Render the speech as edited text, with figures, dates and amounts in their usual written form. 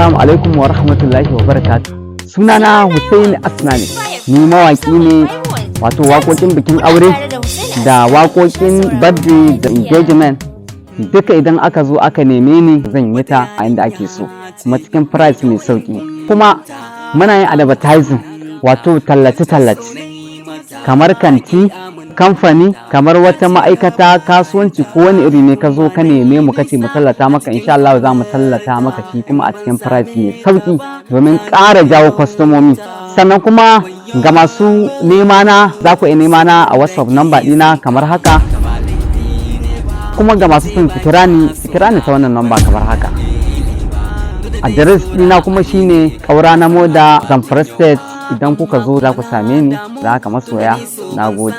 Assalamu alaikum wa rahmatullahi wa barakatuh. Sunana Hussein Asnani. Ni mawaƙi ne, wato waƙoƙin bikin aure da waƙoƙin birthday da engagement duka, idan aka zo aka neme ni, zan yi ta a inda ake so, kuma cikin price mai sauƙi. Kuma muna yin advertising, wato tallace-tallace, kamar kanti, kamfani, kamar wata ma'aikata, kasuwanci, ko wani iri ne, ka zo ka neme mu kace mu tallata maka, insha Allah za mu tallata maka shi, kuma a cikin price mai sauki, domin ƙara jawo kwastomomi. Sannan kuma ga masu nema na, za ku iya nema na a WhatsApp number ɗina kamar haka. Kuma ga masu son su kira ni, su kira ni ta wannan number kamar haka. Address ɗina kuma shine Ƙaura na Moda, Zamfara State. Idan kuka zo, za ku same ni. Da haka masoya, na gode.